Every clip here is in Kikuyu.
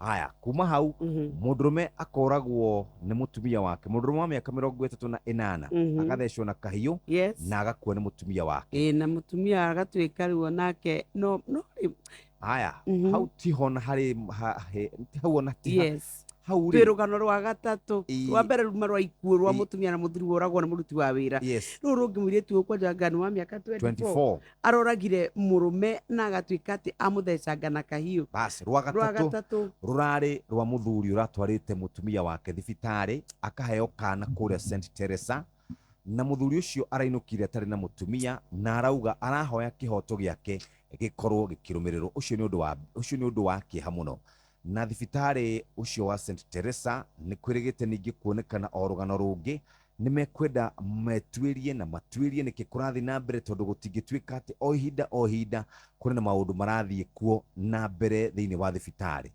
Haya, kuma hau mũndũrũme akoragwo nĩ mũtumia wake, mũndũrũme wa mĩaka 38 agathecwo na kahiũ na agakua nĩ mũtumia wake. Ĩĩ, na mũtumia agatuĩka rĩu onake no no Haya, hau tiho na harĩ hau ona ti hau Twĩ rĩ. Rũgano rwa gatatũ. Rwa mbere ruma rwa ikuũ rwa mũtumia na mũthuri woragwo nĩ mũruti wa wĩra. Rũrũ rũngĩ, mũirĩtu ũyũ kwanja ngani wa mĩaka 24 24 aroragire mũrũme na agatuĩka atĩ amũthecanga na kahiũ. Bas, rwa Rwa gatatũ gatatũ. Rũrarĩ rwa mũthuri ũratwarĩte mũtumia wake thibitarĩ akaheo kana kũrĩa St Teresa, na mũthuri ũcio arainũkire atarĩ na mũtumia na arauga arahoya kĩhoto gĩake gĩkorwo gĩkĩrũmĩrĩrwo. Ũcio nĩ ũndũ wa kĩeha mũno. Na thibitarĩ ũcio wa St Teresa nĩ kwĩrĩgĩte ningĩ kuonekana o rũgano rũngĩ. Nĩ mekwenda metuĩrie na matuĩrie nĩkĩ kũrathiĩ na mbere, tondũ gũtingĩtuĩka atĩ o ihinda o ihinda kũrĩ na maũndũ marathiĩ kuo na mbere thĩinĩ wa thibitarĩ.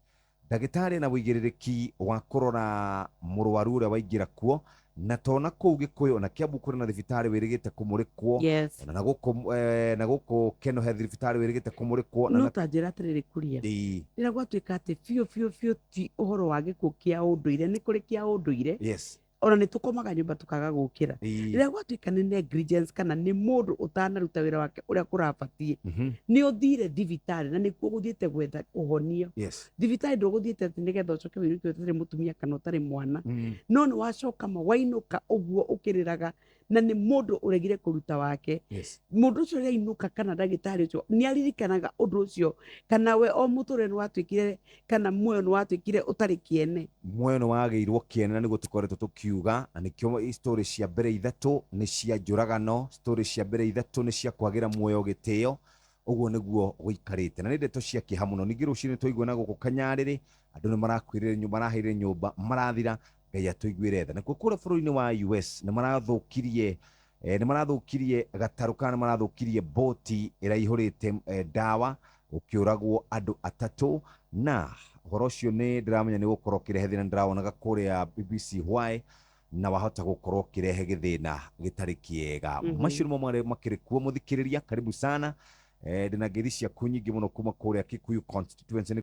Ndagĩtarĩ na ũigĩrĩrĩki wa kũrora mũrwaru ũrĩa waingĩra kuo, na tona kũu Gĩkũyũ na Kiambu kũrĩ na thibitarĩ wĩrĩgĩte kũmũrĩkwo, ona na gũkũ na gũkũ Kenohe thibitarĩ wĩrĩgĩte kũmũrĩkwo na No ta njĩra atĩrĩrĩ, Kuria, rĩrĩa gwatuĩka atĩ biũ biũ biũ ti ũhoro wa gĩkuũ kĩa ũndũire, nĩ kũrĩ kĩa ũndũire, ona nĩ tũkomaga nyũmba tũkaga gũkĩra. Rĩrĩa gwatuĩka nĩ negligence kana nĩ mũndũ ũtanaruta wĩra wake ũrĩa kũrabatiĩ, nĩ ũthire thibitarĩ na nĩkuo gũthiĩte gwetha ũhonio. Thibitarĩ ndũgũthiĩte atĩ nĩgetha ũcoke wĩinũke ũtarĩ mũtumia kana ũtarĩ mwana, no nĩ wacoka ma wainũka ũguo ũkĩrĩraga, na nĩ mũndũ ũregire kũruta wake. Mũndũ ũcio ũrĩa ainũka kana ndagĩtarĩ ũcio nĩ aririkanaga ũndũ ũcio, kana we o mũtũrĩre nĩ watuĩkire kana muoyo nĩ watuĩkire ũtarĩ kĩene? Muoyo nĩ wagĩirwo kĩene, na nĩguo tũkoretwo tũkiuga, na nĩkĩo story cia mbere ithatũ nĩ cia njũragano, story cia mbere ithatũ nĩ cia kwagĩra muoyo gĩtĩo. Ũguo nĩguo gũikarĩte, na nĩ ndeto cia kĩeha mũno. Ningĩ rũcinĩ twaigua na gũkũ Kanyarĩrĩ andũ nĩ marakuĩrĩre maraheire nyũmba marathira. Ngai atũiguĩre tha. Nakuo kũrĩa bũrũri-inĩ wa US nĩ marathũkirie gatarũ kana nĩ marathũkirie boti ĩraihũrĩte ndawa, gũkĩũragwo andũ atatũ, na ũhoro ũcio nĩ ndĩramenya nĩ gũkorwo ũkĩrehe thĩna. Ndĩrawonaga kũrĩa BBC Why, na wahota gũkorwo ũkĩrehe gĩthĩna gĩtarĩ kĩega. Macio nĩmo marĩ makĩrĩ kuo. Mũthikĩrĩria, karibu sana. Ndĩna ngeithi ciaku nyingĩ mũno kuma kũrĩa Kikuyu constituency.